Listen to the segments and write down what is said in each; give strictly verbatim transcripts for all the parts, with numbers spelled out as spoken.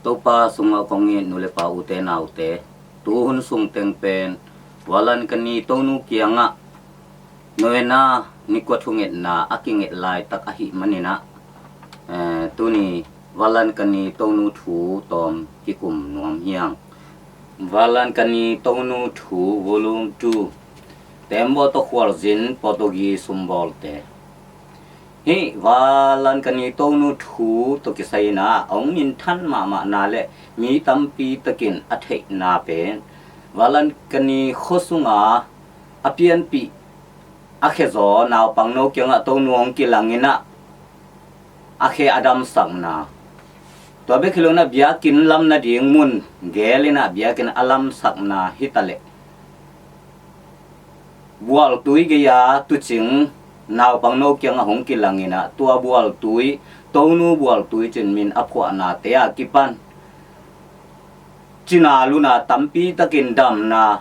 Topa sungah kong it nu le pa, ute naute, tuhun sung teng pen Valangkani Tonu kiangah novena ni kua thungetna a kinget laitak ahih maninah, eh, tuni Valangkani Tonu thu tawm kikum nuam hiang. Valangkani Tonu thu volume two, Tembaw tawh Khualzin Portuguese sumbawlte. Hih Valangkani Tonu thu tawh kisai inah hong minthan mahmahna le mi tampi takin a theihna pen Valangkani khuasunga a pianpih a khezaw naupangno kiangah Tonu hong kilang inah a khe a damsakna, tua bek hi lo inah biakinn lam nading mun gel inah biakinn a lamsakna hitaleh bualtui gei-a tucing naupangno kiangah hong kilang inah tua bualtui, Tonu bualtui cin min a phuahnate a kipan cina luna tampi takin damna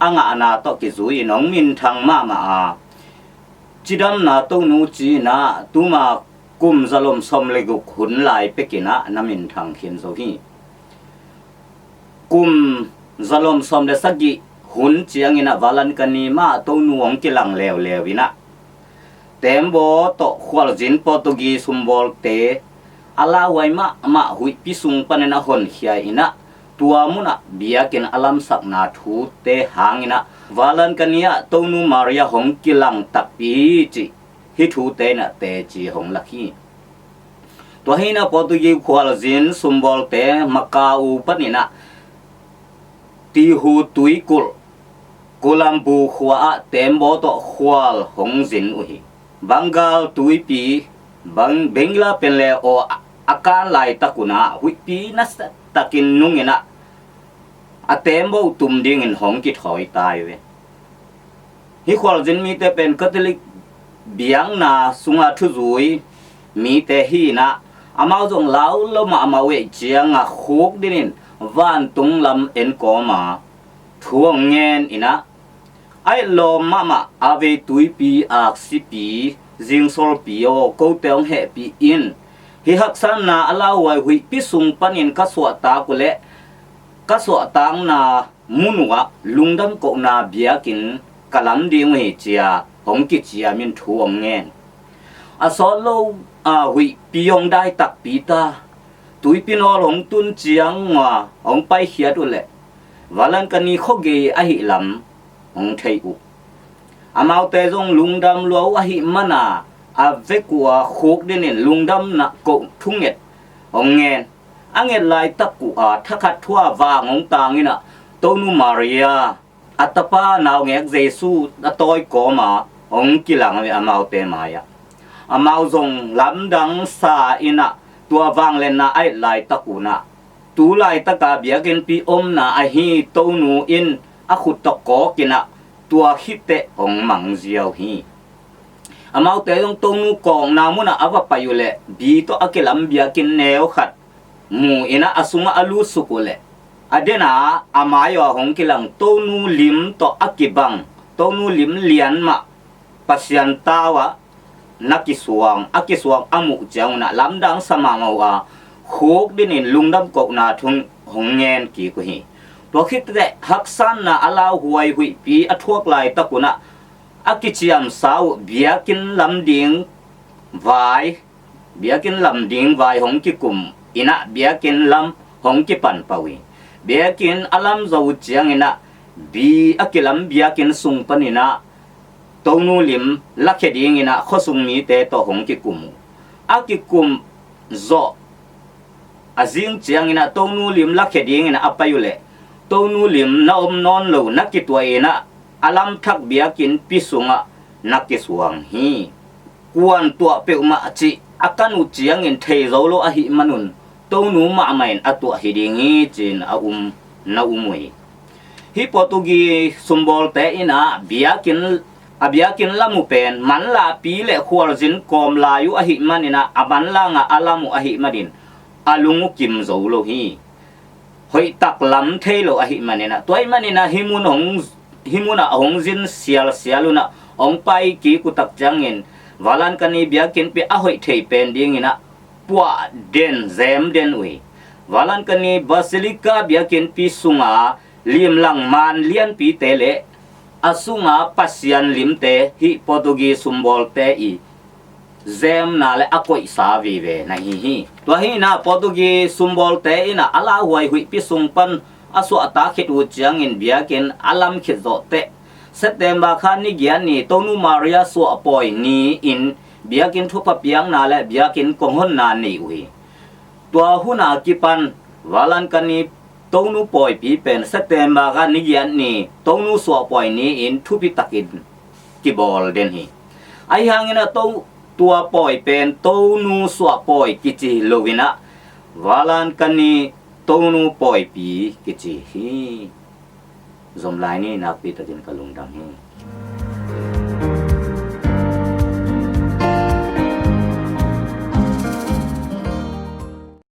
a ngahna tawh kizui in hong minthang mahmah a, cidamna Tonu ci inah tuma kum zalom sawm le guk hun lai pek inah na minthang khin zo hi. Kum zalom sawm le sagih hun ciang inah Valangkani mah Tonu hong kilang leuleu inah Tembaw tawh Khualzin Portuguese sumbawlte a lauhuai mahmah huihpi sung panin a honkhia inah tua munah biakinn a lamsakna thute hang inah Valangkani ah Tonu Maria hong kilang takpi cih hih thute inah teci hong lak hi. Tua hi inah Portuguese khualzin sumbawlte Macau panin ah Tihu tuikulh Kulambu khua ah Tembaw tawh khual hong zin uh hi. Bengal tuipi, Beng-, Bengal pen le aw a, a kan laitak un ah huihpi nasa takin nung inah a Tembaw tum dingin hong kithawi tai ve. Hih khualzin mite pen Catholic biakna sunga thuzui mite hi inah amau zong lau lo mahmah uh ei cianga khuk dinin vantung lam en kawma thu hong ngen inah a etlawm mahmah a vei tuipi aksipi zingsolpi aw kote hong hehpih in hih haksatna a lauhuai huihpi sung panin ka suahtak uh leh ka suahtakna mun uhah lungdam kohna biakinn ka lam ding uh hi cia hong kiciam in thu hong ngen. A sawt lo a huihpi hong dai takpi ta, tuipi nawl hong tun ciang uh a hong paikhiat uh leh Valangkani khuagei ahih lam hong thei uh. Amaute zong lungdam lua uh ahih mana a vek uh a khuk dinin lungdamna koh thunget hong ngen. A nget laitak uh a thakhat thu a vang hong tang inah Tonu Maria a tapa naungek Jesu a tawi kawma hong kilang ve amaute mai-ah. Amau zong lamdang sa inah tua vangliatna a et laitak un ah tu laitaka biakinnpi omna ahi Tonu in a khut tawh kawk inah tua khit teh hong mang ziau hi. Amaute zong Tonu kawkna munah a va pai uh leh bi tawh a kilam biakinn neu khat mu inah a sungah a lutsuk uh leh a dena a mai-ah hong kilang Tonu lim tawh a kibang Tonu lim lian mah Pasian tau ah na kisuang, a kisuang a muh ciang un ah lamdang sa mahmah uh a khuk dinin lungdam kohna thu hong ngen kik uh hi. Tua khit teh haksatna a lauhuai huihpi a thuak laitak un ah a kiciamsa uh biakinn lam ding vai biakinn lam ding vai hong kikum inah biakinn lam hong kipan pah uh hi. Biakinn a lam zawh uh ciang inah bi a kilam biakinn sung pan inah Tonu lim lakhia ding inah khuasung mite tawh hong kikum uh. A kikum zawh a zing ciang inah Tonu lim lakhia ding inah a pai uh leh Tonu lim na om nawn lo na kituah inah a lamthak biakinnpi sungah na kisuang hi. Kuan tuah peuhmah cih a kan uh ciangin thei zo lo ahih manun Tonu mahmah in a tuah hi ding hi ci-in a um na um uh hi. Hih Portuguese sumbawlte inah biakinn a biakinn lam uh pen manlahpi le khualzin kawm lai uh ahih man inah a manlangah a lam uh ahih manin a lung uh kim zo lo hi. Hoihtak lam thei lo ahih man inah tua ahih man inah hih mun hong hih munah hong zin sialsial unah hong pai kik uh tak ciangin Valangkani biakinnpi a hoih thei pen ding inah puah den zem den uh hi. Valangkani Basilica biakinnpi sunga limlang man lianpite le a sunga Pasian limte hih Portuguese sumbawlte i zemna le a koihsa vive na hi hi. Tua hi na Portuguese sumbawlte in a lauhuai huihpi sung pan a suahtak khit uh ciangin biakinn a lam khit zawh teh September kha ni giat ni Tonu Maria suahpawi ni-in biakinn thupha piakna le biakinn kong honna nei uh hi. Tua hun a kipan Valangkani Tonu pawipi pen September kha ni giat ni Tonu suahpawi ni-in thupi takin kibawl den hi. Ahi hangin a to tua pawi pen Tonu suahpawi kici lo in a Valangkani Tonu pawipi kici hi. Zomlai ni nakpi takin ka lungdam hi.